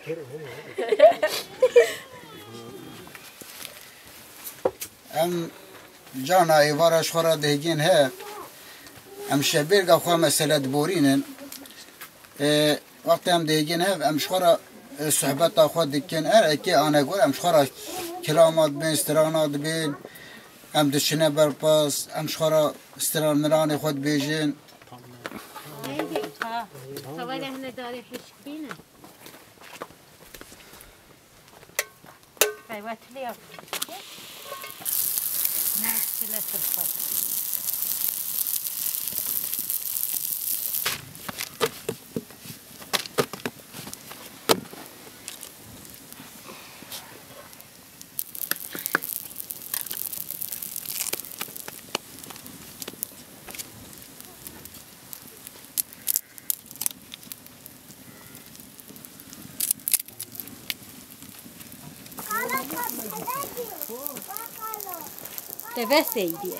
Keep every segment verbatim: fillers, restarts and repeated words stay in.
Em carna êvara ji xwe re dihêgên hev, em şevbêrga xwe mesele diborînin. Ê, wextê em dihêgên hev, em ji xwe re, ê, sohbeta xwe dikin. Er eke ane gor, em ji xwe re kilama dibên, strana dibên. Em diçine berpas, em ji xwe re stran miranê xwe dibêjin. Neydi? Ha. Sawale hine darê hişk bîne. Qewetli ya. Ne çile sirfa. Te vesteyî diye.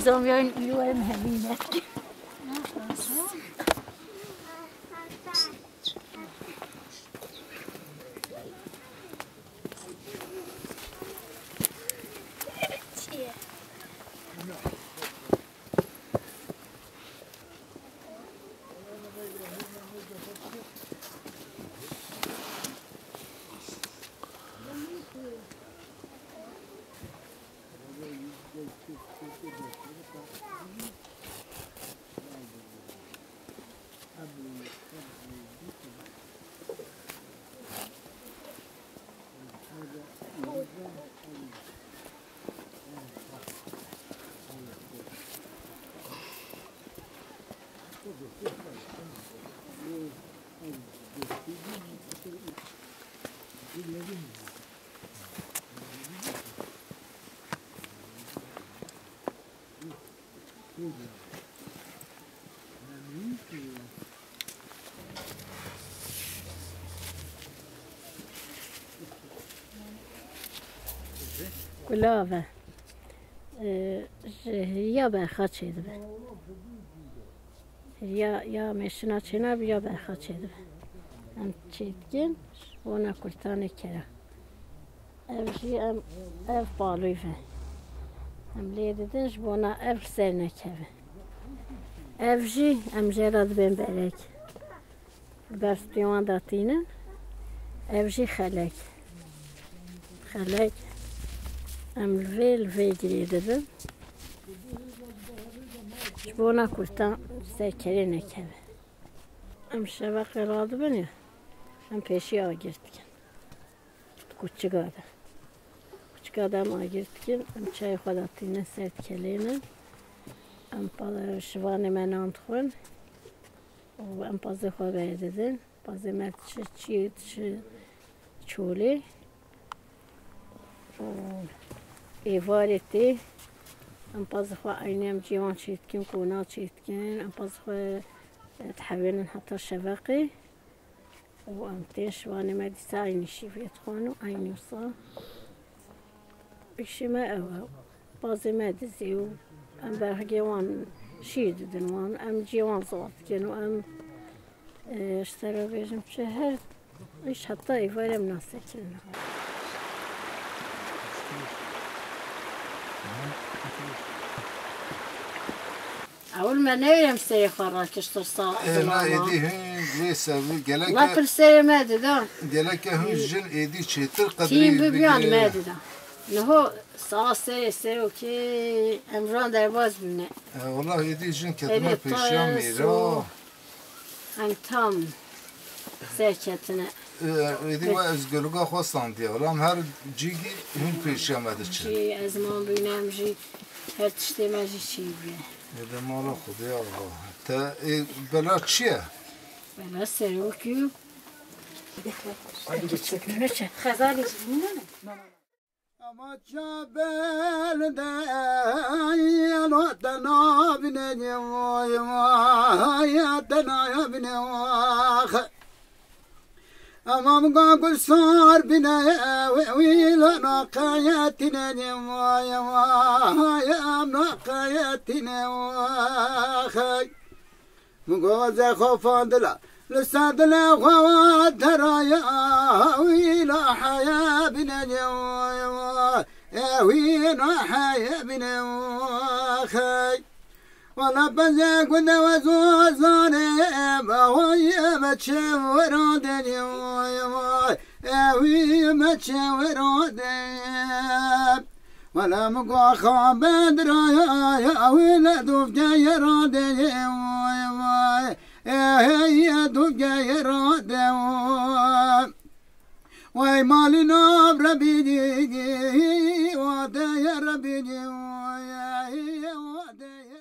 Zombiyan yuvarım hemine. Gulav e. Ee, ji hiriya berxa çêdibe. Hiriya ya mêşina çênabe ya berxa çêdibe. Em çêdikin ji bona kurtanê kera. Ev jî em, ev balûy ve. Em lê didin ji bona ev ser nekeve. Ev jî em jê re dibên berek. Li ber stûyan de tînin. Ev jî xelek. Xelek em li vê, li vê girê dibin. Ji bona kurtan ser kerê nekeve. Em şeveqê radibin ya. Em pêşî agir dikin. Di kuçika de. Kuçika de em agir dikin. Em çayê xwe de tînin ser dikelênin. Em pa-, şivanê me nan dixwin. Û em pazê xwe berdidin. Pazê me diçe çiyê, diçe çolê. Û êvarê tê. Em pazê xwe eynî em cîwan çêdikin, kona çêdikin. Em pazê xwe, e, dihewênin heta şeveqê. Û em tên şivanê me dîsa eynî şîvê dixwin û eynî wisa. Îşê me ew e. Pazê me dizê û em berhigê wan şîr didin wan. Em cî wan zaf dikin û em Ee, ji te re bêjim çi, her îş heta êvarê em nasekinin. Ewil me newêrem serê xwe rakiştir sa Ê, na, zilama. Êdî hûn wê ser gelek La e, pir serê me dida. Gelek e hûn jin êdî çêtir qedrî Tîm bibiyan bigire. Me dida. Niho sa serê serokê em ran derbaz bine. E, wala êdî jin ketine Evê pêşiya tayo mîra. Em tam serketine. Ê, êdî we ez gulga xwe standiye. Wala em her cîgî hûn pêşiya me diçin. Jî ez man bînim jî her tiştê me jî çî bûye. Ê de mala Xwedê Allah. Te ê bela çi ye? Bela serokî. Xezalê jî bînî ne? Ama çabel de lo te nabîne, vay vay, te nabîne, vax. Ama min ga gulsar bîne, wî lo naqeyetîne, vay vay, em naqeyetîne, vax. Min gozê xwe fandila, li ser dilê xwe wa deraya, wî la heye bîne, ê wî na heye bîne, xey. Wala pezê gundê we zozanê, bawayê me çê wera denê, ê wî me çê wera de. Wala min go xabe diraya, ya wî le dûvgeye rade, vay vay. Ê, ê, dûvgeye rade, vay. Vay malî nav rebînî, wadeye rebînî, vay, wadeye.